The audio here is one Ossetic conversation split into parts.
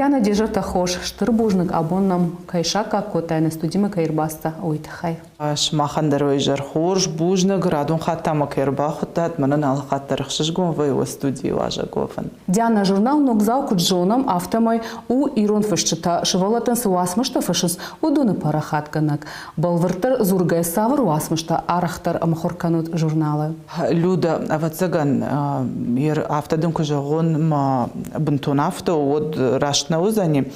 Диана, де зӕрдӕ хорз, стыр бузныг, абон нӕм кӕй саккаг кодтай, нӕ студимӕ кӕй ӕрбацыдтӕ, уый тыххӕй. Сымахӕн дӕр уӕ изӕр хорз, бузныг, радон хатт та мӕ кӕй ӕрбахуыдтат, мӕнӕн алы хатт дӕр ӕхсызгон вӕййы уӕ студийы уазӕг уӕвын. Диана, журнал «Ногдзау» куыд зонӕм, афтӕмӕй у ирон фысджытӕ сывӕллӕттӕн цы уацмыстӕ фыссынц, уыдоны парахатгӕнӕг. Бӕлвырддӕр дзургӕ цавӕр уацмыстӕ арӕхдӕр ӕмхуыр кӕнут журналы? Люда, ӕвӕццӕгӕн, афтӕ дын куы зӕгъон, мӕ бынтон афтӕ у, уӕд раст нӕ уыдзӕни.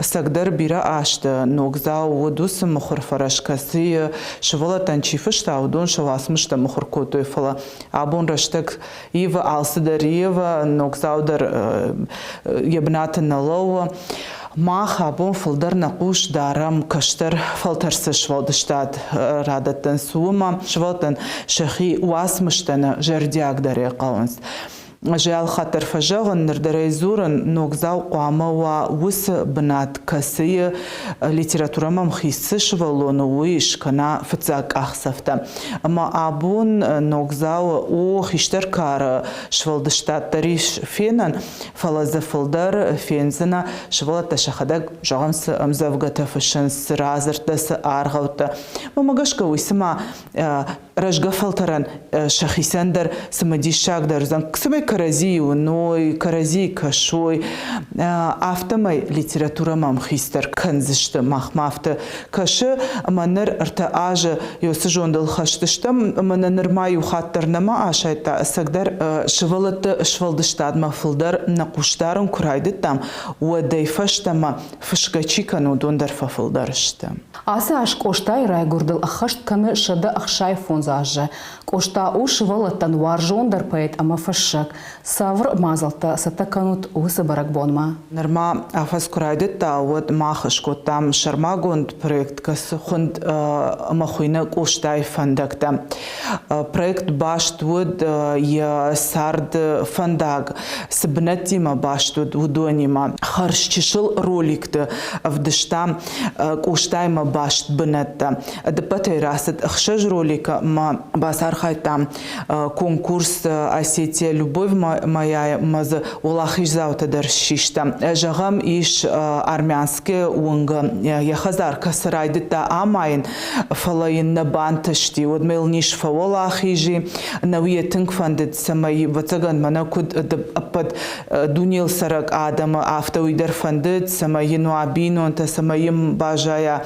Ӕцӕгдӕр бирӕ азты ногдзау уыд уыцы мыхуыр фӕрӕз, кӕцыйы сывӕллӕттӕн чи фыста, уыдон сӕ уацмыстӕ мыхуыр кодтой, фӕлӕ абон рӕстӕг ивы, алцыдӕр ивы, ногдзау дӕр йӕ бынаты нӕ лӕууы. Мах абон фылдӕр нӕ хъус дарӕм кӕстӕр фӕлтӕр цы сфӕлдыстад радӕттынц, уымӕ. Сывӕллӕттӕн сӕхи уацмыстӕ нӕ зӕрдиагдӕрӕй хъӕуынц. Ӕз алхатт дӕр фӕзӕгъын, ныр дӕр ӕй дзурын, ногдзау хъуамӕ уа уыцы бынат, кӕцыйы литературӕмӕ ӕмхиц цы сывӕллон у, уый скӕна фыццаг къахдзӕфтӕ. Ӕмӕ абон ногдзауы у хистӕр кары сфӕлдыстад дӕр ис фенӕн, фӕлӕ дзы фылдӕр фендзынӕ, сывӕллӕттӕ сӕхӕдӕг, зӕгъӕм, цы ӕмдзӕвгӕтӕ фыссынц, цы радзырдтӕ, цы аргъӕуттӕ. Уымӕ гӕсгӕ уый цыма рӕзгӕ фӕлтӕрӕн сӕхицӕн дӕр цымыдиссагдӕр уыдзӕн, цӕмӕй кӕрӕдзийы уыной, кӕрӕдзийы кӕсой. Афтӕмӕй литературӕмӕ ӕмхицдӕр кӕндзысты. Махмӕ афтӕ кӕсы, ӕмӕ ныр 3 азы цы зондыл хӕст стӕм, ӕмӕ нӕ нырма иу хатт дӕр нӕма асайдта, ӕцӕгдӕр сывӕллӕтты сфӕлдыстадмӕ фылдӕр нӕ хъусдарын куы райдыдтам, уӕдӕй фӕстӕмӕ фысгӕ чи кӕны, уыдон дӕр фӕфылдӕр сты. Ацы аз Къостайы райгуырдыл ӕххӕст кӕны 165 азы. Къоста у сывӕллӕттӕн уарзондӕр поэт ӕмӕ фыссӕг. Цавӕр мадзӕлттӕ цӕттӕ кӕнут уыцы бӕрӕгбонмӕ? Нырма афӕдз куы райдыдта, уӕд мах скодтам сӕрмагонд проект, кӕцы хуынд ӕмӕ хуыйны Къостайы фӕндӕгтӕ. Проект баст уыд йӕ царды фӕндаг цы бынӕттимӕ баст уыд, уыдонимӕ. Хӕрз чысыл роликты ӕвдыстам Къостаимӕ баст бынӕттӕ. Ӕдыппӕтӕй рацыд ӕхсӕз роликы ӕмӕ бацархайдтам конкурс «Осетия любовь моя» ӕмӕ дзы уӕлахиздзаутӕ дӕр ссистӕм. Зӕгъӕм, ис Армянскы уынгы йӕ хӕдзар кӕцы райдыдта амайын, фӕлӕ йын нӕ бантысти, уӕдмӕ йыл низ фӕуӕлахиз и. Нӕуи йӕ тынг фӕндыд, цӕмӕй, ӕвӕццӕгӕн, мӕнӕ куыд ӕппӕт дунейыл цӕрӕг адӕмы, афтӕ уый дӕр фӕндыд, цӕмӕй йын уа бинонтӕ, цӕмӕй йын баззайа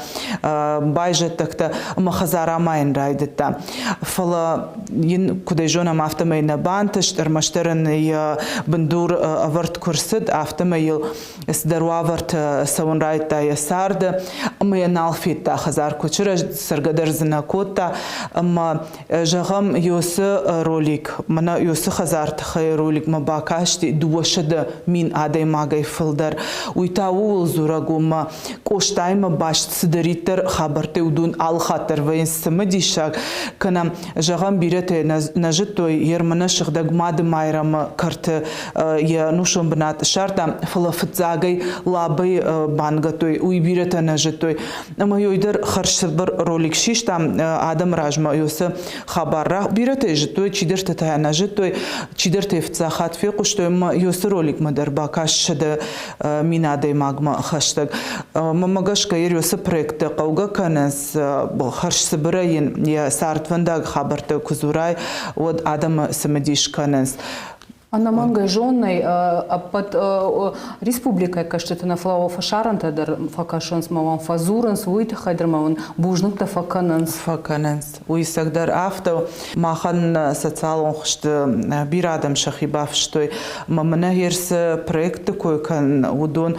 байзӕддӕгтӕ ӕмӕ хӕдзар амайын райдыдта. Фӕлӕ йын, куыд ӕй зонӕм, афтӕмӕй нӕ бантыст, ӕрмӕстдӕр ын йӕ бындур ӕвӕрд куы рцыд, афтӕмӕй йыл цыдӕр уавӕрты цӕуын райдыдта йӕ царды ӕмӕ йӕ нал федта хӕдзар куы сырӕзт, цӕргӕ дӕр дзы нӕ кодта ӕмӕ зӕгъӕм, Йосы ролик, мӕнӕ Йосы хӕдзар тыххӕй роликмӕ бакасти 200 000 адӕймагӕй фылдӕр. Уый та ууыл дзурӕг у, ӕмӕ Къостаимӕ баст цыдӕриддӕр хабӕрттӕ уыдон алы хатт дӕр вӕййынц цымыдисаг, кӕнӕ, зӕгъӕм, бирӕтӕ нӕ зыдтой, Ерманы сыгъдӕг Мады Майрӕмы кӕрты йӕ ӕнусон бынат ссардта, фӕлӕ фыццагӕй Лабӕйы бангӕдтой, уый бирӕтӕ нӕ зыдтой. Ӕмӕ ёй дӕр хӕрзцыбыр ролик систам адӕмы размӕ ёцы хабар бирӕтӕ зыдтой, чидӕртӕ та нӕ зыдтой, чидӕртӕ фыццаг хатт фехъуыстой ӕмӕ ёцы роликмӕ дӕр бакаст 100 000 адӕймагмӕ хӕстӕг. Мӕнмӕ гӕсгӕ ёцы проекттӕ хъӕугӕ кӕнынц, хӕрзцыбырӕй йын йӕ цардвӕндаг хабӕрттӕ куы дзурай, уӕд адӕмы цымыдис кӕнынц. Ӕнӕмӕнгӕй зонӕй ӕппӕт республикӕйы кӕстыты нӕ, фӕлӕ фӕсарӕнтӕ дӕр фӕкӕсынц мӕ уӕм фӕдзурынц, уый тыххӕй дӕр ма уын бузныгтӕ фӕкӕнынц. Фӕкӕнынц. Уый ӕцӕгдӕр афтӕ. Махӕн социалон хуызты бирӕ адӕм сӕхи бафыстой. Ӕмӕ мӕнӕ цы проектты кой кӕнын, уыдон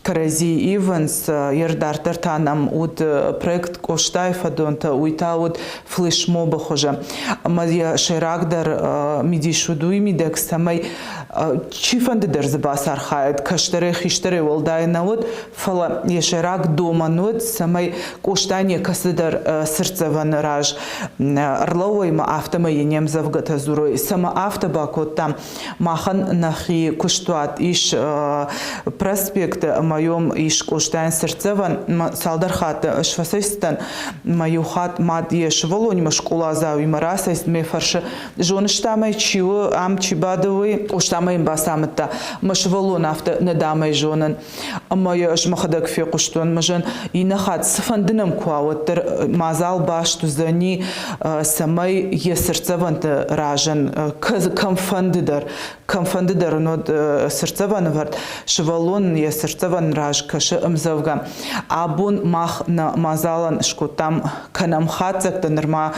кӕрӕдзи ивынц. Йе дарддӕр та нӕм уыд проект Къостайы фӕдонтӕ, уый та уыд флешмобы хуызы. Ӕмӕ йӕ сӕйрагдӕр мидис уыд уый мидӕг, цӕмӕй чифӕнды дӕр дзы бацархайӕд, кӕстӕрӕй хистӕрӕй уӕлдай нӕ уыд, фӕлӕ йӕ сӕйраг домӕн уыд, цӕмӕй Къостайӕн йӕ кӕцыдӕр цыртдзӕвӕны раз ӕрлӕууой ӕмӕ афтӕмӕй йын йе мдзӕвгӕтӕ дзурой. Цӕмӕ афтӕ бакодта, Махӕн нӕхи куыстуат ис проспекты ӕмӕ йом ис Къостайӕн цыртдзӕвӕн. Цалдӕр хатты ӕз фӕцӕйцыдтӕн. Мӕ иу хатт мад йӕ сывӕллонимӕ скъоладзауимӕ рацӕйцыд, мӕ фӕрсы, зоныс та мӕ чи у, ам чи бады, уый? Къоста Къостамӕ йын бацамыдта, мӕ сывӕллон афтӕ нӕ дамӕй зонын. Ӕмӕ йӕ ӕз мӕхӕдӕг фехъуыстон, мӕ зӕн иннӕ хатт цыфӕнды нӕм куы уа, уӕддӕр мадзал баст уыдзӕни, цӕмӕй йӕ цыртдзӕвӕнты разӕн кӕмфӕнды дӕр, кӕмфӕнды дӕр ын уӕд цыртдзӕвӕн ӕвӕрд, сывӕллон йӕ цыртдзӕвӕн раз кӕсы ӕмдзӕвгӕ. Абон мах нӕ мадзалӕн скодтам, кӕнӕм хатдзӕгтӕ, нырма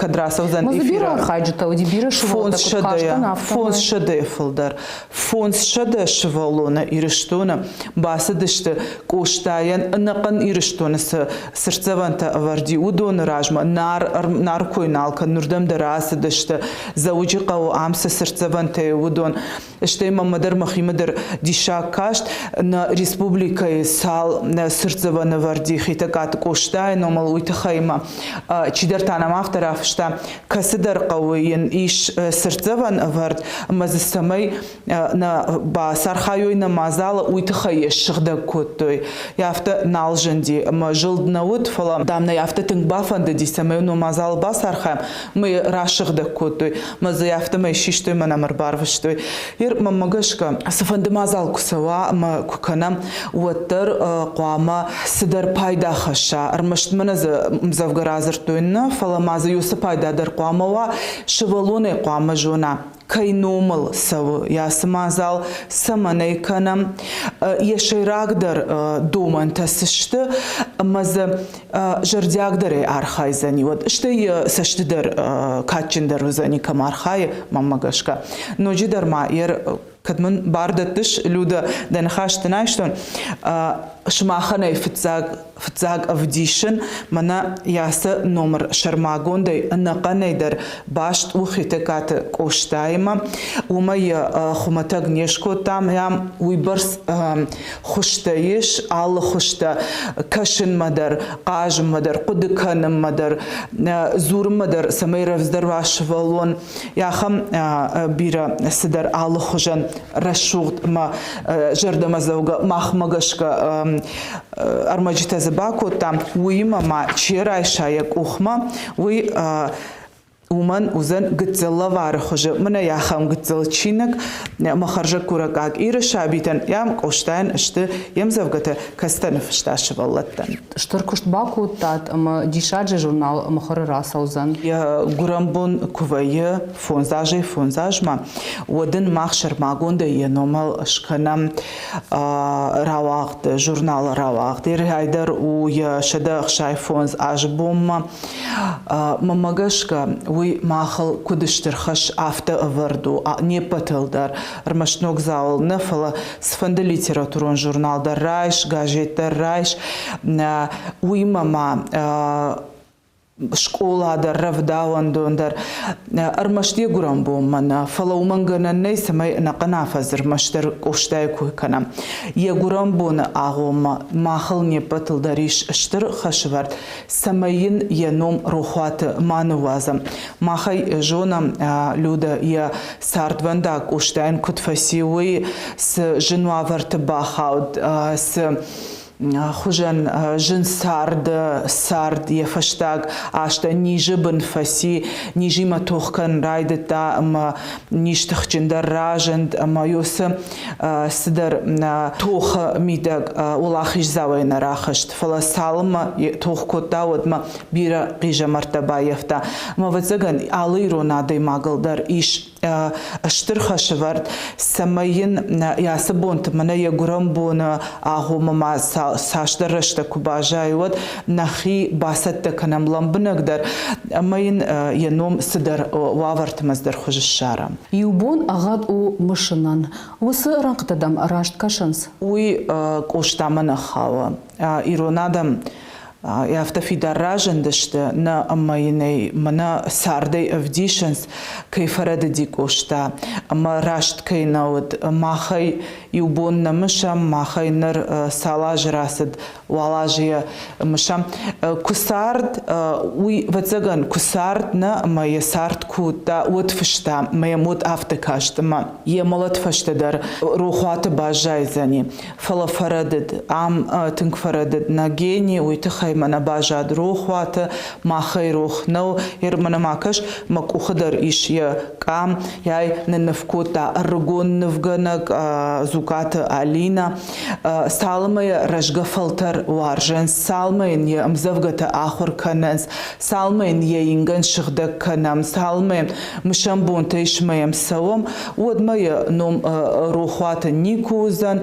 кӕд рацӕудзӕн эфиры. Бирӕ архайджытӕ уыди, бирӕ сывӕллӕттӕ куыд кастӕн, афтӕмӕй. 500-ӕй фылдӕр. 500 сывӕллоны Ирыстоны бацыдысты Къостайӕн ӕнӕхъӕн Ирыстоны цы цыртдзӕвӕнтӕ ӕвӕрди, уыдоны размӕ Нар, Нар кой нал кӕн, уырдӕм дӕр ацыдысты. Дзӕуджыхъӕуы ам цы цыртдзӕвӕнтӕ уыдон. Стӕй мӕнмӕ дӕр мӕхимӕ дӕр диссаг каст, нӕ республикӕйы цал цыртдзӕвӕн ӕвӕрди Хетӕгкаты Къостайы номыл, уый тыххӕй ма чидӕр та нӕм афтӕ рафыста, кӕцыдӕр хъӕуы йын ис цыртдзӕвӕн ӕвӕрд, ӕмӕ дзы цӕмӕй нӕ бацархайой нӕ мадзалы, уый тыххӕй йӕ ссыгъдӕг кодтой. Афтӕ нал зынди ӕмӕ зылд нӕ уыд, фӕлӕ, дам, нӕ афтӕ тынг бафӕндыди, цӕмӕй нӕ мадзалы бацархайӕм, ӕмӕ йӕ расыгъдӕг кодтой, ӕмӕ дзы афтӕмӕй систой мӕ нӕм ӕрбарвыстой. Ер, мӕнмӕ гӕсгӕ, цыфӕнды мадзал куы цӕуа ӕмӕ куы кӕнӕм, уӕддӕр хъуамӕ цыдӕр пайда хӕсса. Ӕрмӕст мӕнӕ дзы ӕмдзӕвгӕ радзырдтой нӕ, фӕлӕ ма дзы уыцы пайда дӕр хъуамӕ уа, сывӕллонӕй хъуамӕ зона, кӕй номыл цӕуы йӕ ацы мадзал, цӕмӕн ӕй кӕнӕм, йӕ сӕйрагдӕр домӕнтӕ цы сты ӕмӕ дзы зӕрдиагдӕрӕй архайдзӕни, уӕд стӕй йӕ цӕсты дӕр кадджындӕр уыдзӕни, кӕм архайы, мӕнмӕ гӕсгӕ. Ноджыдӕр ма йӕ кӕд мын бар дӕттыс, Люда, дӕ ныхас дын айстон, сымахӕн ӕй фыццаг фыццаг ӕвдисын, мӕнӕ ацы номыр сӕрмагондӕй ӕнӕхъӕнӕй дӕр баст у Хетӕгкаты Къостаимӕ. Уымӕй йӕ хуымӕтӕг не скодтам, ам уыйбӕрц хуызтӕ ис, алы хуызтӕ кӕсынмӕ дӕр, хъазынмӕ дӕр, хъуыды кӕнынмӕ дӕр, дзурынмӕ дӕр, цӕмӕй рӕвдздӕр уа сывӕллон. Ахӕм бирӕ цыдӕр алыхуызӕн рӕсугъд ӕмӕ зӕрдӕмӕдзӕугӕ махмӕ гӕсгӕ ӕрмӕджытӕ дзы бакодтам. Уыимӕ ма чи райса йӕ къухмӕ, уый уымӕн уыдзӕн гыццыл лӕвары хуызы. Мӕнӕ ахӕм гыццыл чиныг мӕ хӕрзӕггурӕггаг Иры сабитӕн ӕм Къостайӕн сты йе мдзӕвгӕтӕ, кӕцытӕ ныффыста сывӕллӕттӕн. Стыр куыст бакодтат ӕмӕ диссаджы журнал мыхуыры рацӕудзӕн. Йӕ гуырӕнбон куы вӕййы фондз азӕй фондз азмӕ, уӕд ын мах сӕрмагондӕй йӕ номыл скӕнӕм рауагъд, журналы рауагъд. Ирӕй дӕр у йӕ 165 азы бонмӕ. Мӕнмӕ гӕсгӕ, уый махыл куыд стыр хӕс, афтӕ ӕвӕрд у не ппӕтыл дӕр. Ӕрмӕст ногдзауыл нӕ, фӕлӕ цыфӕнды литературон журнал дӕр райс, газет дӕр райс. Уыимӕ ма скъола дӕр, рӕвдауӕндон дӕр ӕрмӕст йӕ гуырӕн бонмӕ нӕ, фӕлӕ уымӕн гӕнӕн нӕй, цӕмӕй ӕнӕхъӕн афӕдз ӕрмӕстдӕр Къостайы кой кӕнӕм. Йӕ гуырӕн боны агъоммӕ махыл не ппӕтыл дӕр ис стыр хӕсвӕрд, цӕмӕй йын йӕ ном рохуаты ма ныууадзӕм. Мах ӕй зонӕм, Людӕ йӕ цардвӕндаг Къостайӕн куыд фӕци, уый цы зын уавӕрты бахауд, цы хуызӕн зын царды цард йӕ фӕстаг азтӕ низы бын фӕци, низимӕ тох кӕнын райдыдта ӕмӕ низ тыхджындӕр разынд ӕмӕ уыцы цыдӕр тохы мидӕг уӕлахиздзауӕй нӕ рахызт, фӕлӕ цалынмӕ тох кодта, уӕдмӕ бирӕ хъизӕмӕрттӕ баййӕфта. Ӕмӕ, ӕвӕццӕгӕн, алы ирон адӕймагыл дӕр ис стыр хӕсӕвӕрд, цӕмӕй йын ацы бонты мӕнӕ йӕ гуырӕн боны агъоммӕ ма цасдӕр рӕстӕг куы баззайы, уӕд нӕхи бацӕттӕ кӕнӕм лӕмбынӕгдӕр ӕмӕ йын йӕ ном цыдӕр уавӕрты мӕздӕр хуызы ссарӕм. Иу бон ӕгъгъӕд у мысынӕн. Уыцы рӕнхъытӕ дӕм раст кӕсынц? Уый Къостамӕ нӕ хауы. Ирон адӕм афтӕ фидар разындысты, нӕ ӕмӕ йын ӕй мӕнӕ цардӕй ӕвдисынц, кӕй фӕрӕдыди Къоста ӕмӕ раст кӕй нӕ уыд. Махӕй Иу бон нӕ мысӕм, махӕй ныр цал азы рацыд, уал азы йӕ мысӕм. Куы цард, уый, ӕвӕццӕгӕн, куы цард нӕ ӕмӕ йӕ цард куы уыдта, уӕд фыста, ӕмӕ йӕм уӕд афтӕ каст, ӕмӕ йӕ мӕлӕт фӕстӕдӕр рохуаты баззайдзӕни. Фӕлӕ фӕрӕдыд, ам тынг фӕрӕдыд нӕ гени, уый тыххӕй мӕнӕ баззад рохуаты, махӕй рох нӕу. Ер мӕнӕ ма кӕс, мӕ къухы дӕр ис йӕ къам, йай нынныв кодта ӕрыгон нывгӕнӕг Зукаты Алинӕ. Цалынмӕ йӕ рӕзгӕ фӕлтӕр уарзынц, цалынмӕ йын йӕ ӕмдзӕвгӕтӕ ахуыр кӕнынц, цалынмӕ йын йӕ ингӕн сыгъдӕг кӕнӕм, цалынмӕ йӕм мысӕн бонтӕ исмӕ йӕм цӕуӕм, уӕдмӕ йӕ ном рохуаты никуы уыдзӕн,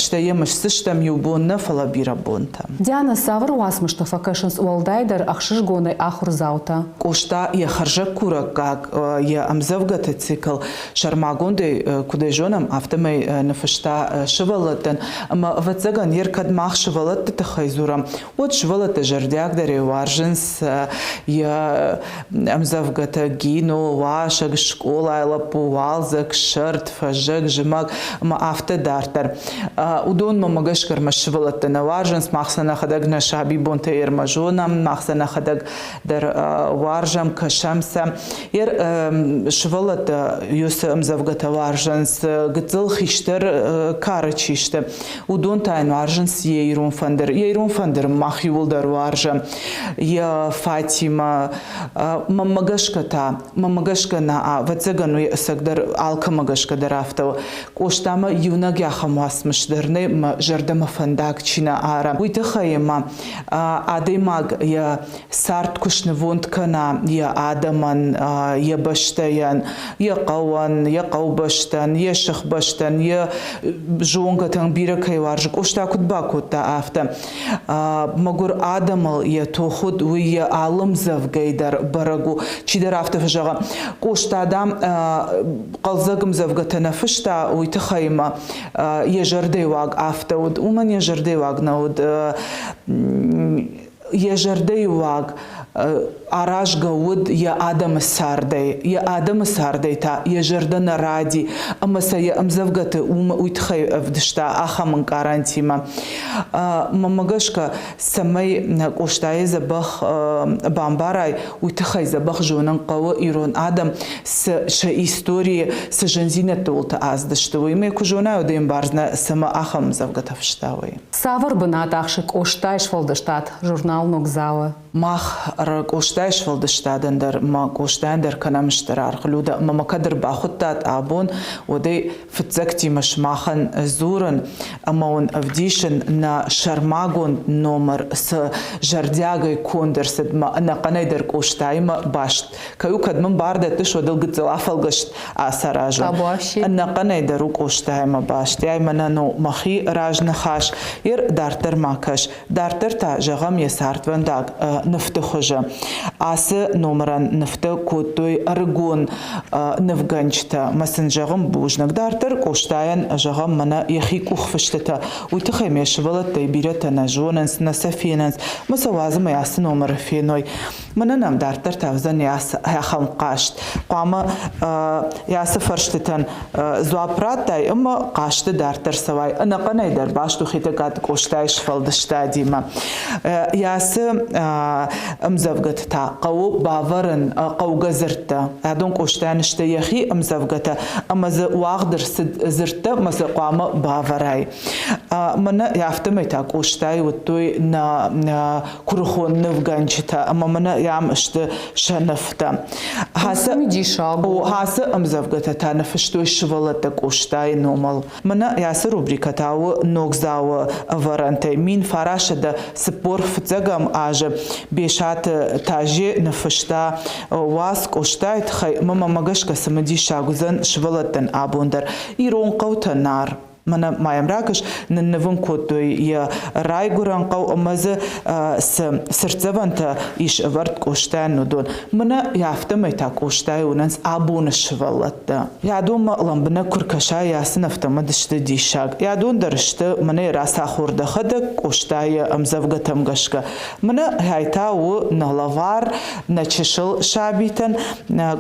стӕй йӕ мысдзыстӕм иу бон нӕ, фӕлӕ бирӕ бонтӕ. Диана, цавӕр уацмыстӕ фӕкӕсынц уӕлдайдӕр ӕхсызгонӕй ахуырдзаутӕ? Къоста йӕ хӕрзӕггурӕггаг йӕ ӕмдзӕвгӕты цикл сӕрмагондӕй, куыд ӕй зонӕм, афтӕмӕй ныффыста сывӕллӕттӕн. Ӕмӕ, ӕвӕццӕгӕн, йе ркӕд мах сывӕллӕтты тыххӕй дзурӕм, уӕд сывӕллӕттӕ зӕрдиагдӕрӕй уарзынц йӕ ӕмдзӕвгӕтӕ Гино, Уасӕг, Скъолайы лӕппу, Уалдзӕг, Сӕрд, Фӕззӕг, Зымӕг ӕмӕ афтӕ дарддӕр. Уыдонмӕ мӕ гӕсгӕ ӕрмӕст сывӕллӕттӕ нӕ уарзынц, мах сӕ нӕхӕдӕг нӕ сабибонтӕй ӕрмӕ зонӕм, мах сӕ нӕхӕдӕг дӕр уарзӕм, кӕсӕм сӕ. Ер сывӕллӕттӕ уыцы ӕмдзӕвгӕтӕ уарзынц, гыццыл хистӕр кары чи сты, уыдон та йын уарзынц йӕ ирон фӕндыр. Йӕ ирон фӕндыр мах иууылдӕр уарзӕм. Йӕ Фатимӕ, мӕнмӕ гӕсгӕ та, мӕнмӕ гӕсгӕ нӕ, ӕвӕццӕгӕн уый ӕцӕгдӕр алкӕмӕ гӕсгӕ дӕр афтӕ у. Къостамӕ иунӕг ахӕм уацмыс дӕр нӕй, мӕ зӕрдӕмӕ фӕндаг чи нӕ ары. Уый тыххӕй ӕмӕ адӕймаг йӕ цард куы снывонд кӕна йӕ адӕмӕн, йӕ бӕстӕйӕн, йӕ хъӕуӕн, йӕ хъӕубӕстӕн, йӕ сыхбӕстӕн, йӕ зонгӕтӕн бирӕ кӕй уарзы, Къоста куыд бакодта, афтӕ. Мӕгуыр адӕмыл йӕ тох уыд, уый йӕ алы мдзӕвгӕй дӕр бӕрӕг у. Чидӕр афтӕ фӕзӕгъы, Къоста, дам, хъӕлдзӕг ӕмдзӕвгӕтӕ нӕ фыста, уый тыххӕй ӕмӕ йӕ зӕрдӕйы уаг афтӕ уыд. Уымӕн йӕ зӕрдӕйы уаг нӕ уыд. Йӕ зӕрдӕйы уаг аразгӕ уыд йӕ адӕмы цардӕй. Йӕ адӕмы цардӕй та йӕ зӕрдӕ нӕ ради, ӕмӕ сӕ йӕ ӕмдзӕвгӕты уый тыххӕй ӕвдыста ахӕм ӕнкъарӕнтимӕ. Мӕнмӕ гӕсгӕ, цӕмӕй Къостайы дзӕбӕх бамбарай, уый тыххӕй дзӕбӕх зонын хъӕуы ирон адӕм цы сӕ историйы цы зындзинӕдты уылты ацыдысты, уый мӕ куы зонай, уӕд ӕмбардзынӕ, цӕмӕ ахӕм ӕмдзӕвгӕтӕ фыста, уый. Цавӕр бынат ахсы Къостайы сфӕлдыстад журнал Ногдзау-ы? Мах Къостайы сфӕлдыстадӕн дӕр ӕмӕ Къостайӕн дӕр кӕнӕм стыр аргъ. Людӕ, ӕмӕ мӕ кӕд ӕрбахуыдтат абон, уӕд ӕй фыццӕгтимӕ сымахӕн дзурын ӕмӕ уын ӕвдисын нӕ сӕрмагонд номыр цы зӕрдиагӕй конд ӕрцыд мӕ ӕнӕхъӕнӕй дӕр Къостаимӕ баст кӕй у, кӕд мын бар дӕттыс, уӕд ыл гыццыл афӕлгӕст ацаразон. Ӕнӕхъӕнӕй дӕр у Къостаимӕ баст. Ай мӕнӕн у мӕхи разныхас. Ер дарддӕр ма кӕс. Дарддӕр та, зӕгъӕм, йӕ цардвӕндаг нывты хуызы. Ацы номырӕн нывтӕ кодтой ӕрыгон нывгӕнджытӕ. Мӕ сын зӕгъын бузныг. Дарддӕр Къостайӕн, зӕгъӕм, мӕнӕ йӕхи къухфыстытӕ. Уый тыххӕй ме сывӕллӕттӕй бирӕтӕ нӕ зонынц, нӕ сӕ фенынц. Мӕ сӕ уадзы мӕ ацы номыры феной. Мӕнӕ нӕм дарддӕр та уыдзӕн ахӕм хъазт. Хъуамӕ ацы фӕрстытӕн дзуапп радтай ӕмӕ хъазты дарддӕр цӕуай. Ӕнӕхъӕнӕй дӕр баст у Хетӕгкаты Къостайы сфӕлдыстадимӕ. Ацы ӕмдзӕвгӕты та хъӕуы бавӕрын хъӕугӕ дзырдтӕ. Адон Къостайӕн сты йӕхи ӕмдзӕвгӕтӕ ӕмӕ дзы уагъд ӕрцыд дзырдтӕ ӕмӕ сӕ хъуамӕ бавӕрай. Мӕнӕ афтӕмӕй та Къостайы уыдтой нӕ куырыхон нывгӕнджытӕ ӕмӕ мӕнӕ ам сты сӕ нывтӕ. Ацы ӕмдзӕвгӕтӕ та ныффыстой сывӕллӕттӕ Къостайы номыл. Мӕнӕ ацы рубрикӕ та у Ногдзауы ӕвӕрӕнтӕй 1945 азы Бесаты Тазе ныффыста уац Къостайы тыххӕй ӕмӕ мӕмӕ гӕсгӕ цымыдисаг уыдзӕн сывӕллӕттӕн абон дӕр. Ирон хъӕутӕ Нар. Мӕнӕ ма йӕм ракӕс, ныннывын кодтой йӕ райгуырӕн хъӕу ӕмӕ дзы цы цыртдзӕвӕнтӕ ис ӕвӕрд Къостайӕн, уыдон. Мӕнӕ афтӕмӕй та Къостайы уынынц абоны сывӕллӕттӕ. Адонмӕ лӕмбынӕг куы ркӕсай, ацы нывтӕ мыд сты диссаг. Адон дӕр сты мӕнӕ рацахуыр дӕхӕдӕг Къостайы ӕмдзӕвгӕтӕм гӕсгӕ. Мӕнӕ хай та у нӕ лӕвар нӕ чысыл сабитӕн,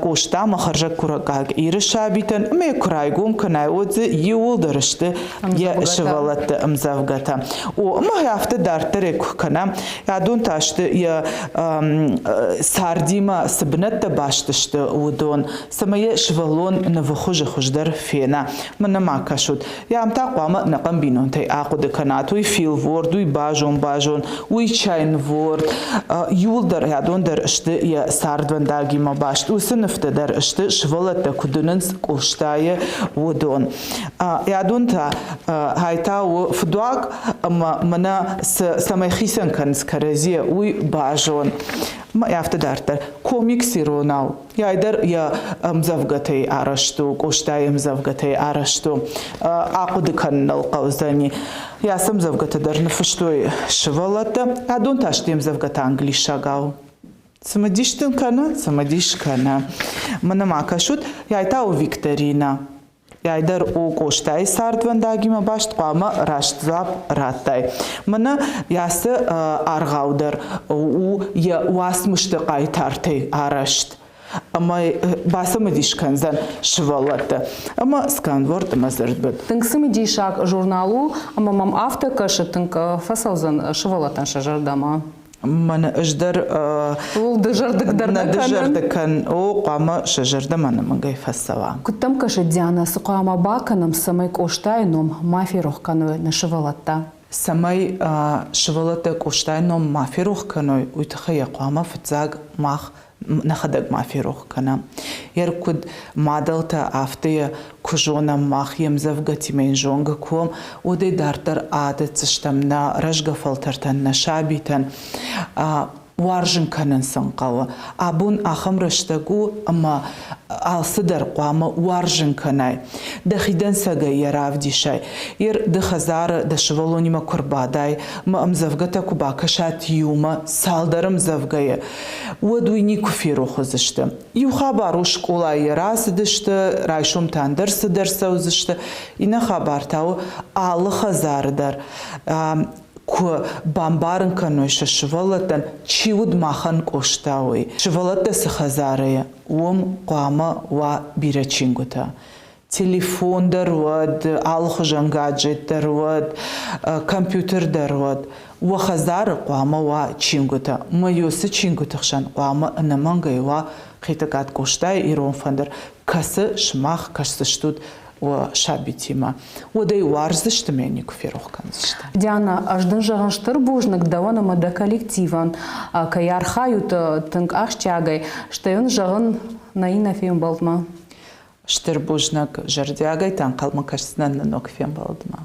Къоста ӕмӕ хӕрзӕггурӕггаг Иры сабитӕн, ӕмӕ йӕ куы райгом кӕнай, уӕд дзы иууылдӕр сты. сты йӕ сывӕллӕтты ӕмдзӕвгӕтӕ. О, ӕмӕ афтӕ дарддӕр куы кӕнӕм, адон та сты йӕ цардимӕ цы бынӕттӕ баст сты, уыдон, цӕмӕй йӕ сывӕллон нывы хуызы хуыздӕр фена. Мӕнӕ ма кӕсут, ам та хъуамӕ ӕнӕхъӕн бинонтӕй ахъуыды кӕнат, уый филворд, уый базон-базон, уый чайнворд, иуылдӕр адон дӕр сты йӕ цардвӕндагимӕ баст. Уыцы нывтӕ дӕр сты, сывӕллӕттӕ куыд уынынц Къостайы, уыдон. Адон та хай та у фыдуаг ӕмӕ мӕнӕ цӕмӕй хицӕн кӕнынц кӕрӕдзийӕ, уый базон. Афтӕ дарддӕр. Комикс иронау. Йай дӕр йӕ ӕмдзӕвгӕтӕй арӕзт у, Къостайы ӕмдзӕвгӕтӕй арӕзт у. Ахъуыды кӕныныл хъӕудзӕни. Йӕ цы ӕмдзӕвгӕтӕ дӕр ныффыстой сывӕллӕттӕ, адон та сты ӕмдзӕвгӕтӕ англисагау. Цымыдис дын кӕны? Цымыдис кӕны. Мӕнӕ ма кӕсут, йай та у викторинӕ. Йай дӕр у Къостайы цардвӕндагимӕ баст, хъуамӕ раст дзуапп радтай. Мӕнӕ ацы аргъау дӕр у йӕ уацмысты хъайтартӕй арӕзт. Ӕмӕ бацымыдис кӕндзӕн сывӕллӕтты. Ӕмӕ сканворд ӕмӕ дзырдбыд. Тынг цымыдисаг журнал у, ӕмӕ мӕм афтӕ кӕсы, тынг фӕцӕудзӕн сывӕллӕттӕн сӕ зӕрдӕмӕ. Мӕн ӕз дӕр Ууыл дызӕрдыг дӕр нӕ дызӕрдыг кӕн. О, хъуамӕ сӕ зӕрдӕмӕ нӕмыгӕй фӕцӕуа. Куыд дӕм кӕсы, Диана, цы хъуамӕ бакӕнӕм, цӕмӕй Къостайы ном ма ферох кӕной нӕ сывӕллӕттӕ? Цӕмӕй сывӕллӕттӕ Къостайы ном ма ферох кӕной, уый тыххӕй йӕ хъуамӕ фыццаг мах нӕхӕдӕг ма ферох кӕнӕм. Йер куыд мадӕлтӕ, афтӕ йӕ куы зонӕм мах йе мдзӕвгӕтимӕ йын зонгӕ куы уӕм, уӕдӕй дарддӕр адӕтдзыстӕм нӕ рӕзгӕ фӕлтӕртӕн, нӕ сабитӕн. Уарзын кӕнын сын хъӕуы. Абон ахӕм рӕстӕг у, ӕмӕ алцыдӕр хъуамӕ уарзын кӕнай. Дӕхи дӕнцӕгӕй йӕ равдисай. Ер ды хӕдзары дӕ сывӕллонимӕ куы рбадай, мӕ ӕмдзӕвгӕтӕ куы бакӕсат иумӕ, цалдӕр ӕмдзӕвгӕйы, уӕд уый никуы ферох уыдзысты. Иу хабар у скъолайы рацыдысты, райсом та ӕндӕр цыдӕр цӕудзысты. Иннӕ хабар та у алы хӕдзары дӕр куы бамбарын кӕной сӕ сывӕллӕттӕн, чи уыд махӕн Къоста, уый. Сывӕллӕттӕ цы хӕдзары, уым хъуамӕ уа бирӕ чингуытӕ. Телефон дӕр уӕд, алыхуызӕн гаджет дӕр уӕд, компьютер дӕр уӕд. Уӕ хӕдзары хъуамӕ уа чингуытӕ. Мӕ уыцы чингуыты хсӕн хъуамӕ ӕнӕмӕнгӕй уа Хетӕгкаты Къостайы Ирон фӕндыр, кӕцы сымах кӕсдзыстут уӕ сабитимӕ. Уӕд ӕй уарздзысты мӕ никуы ферох кӕндзысты. Диана, ӕз дын зӕгъын стыр бузныг дӕуӕн ӕмӕ дӕ коллективӕн, кӕй архайут тынг ахсджиагӕй, стӕй уын зӕгъын нӕ иннӕ фембӕлдмӕ. Стыр бузныг, зӕрдиагӕй та ӕнхъӕлмӕ кӕсдзынӕн нӕ ног фембӕлдмӕ.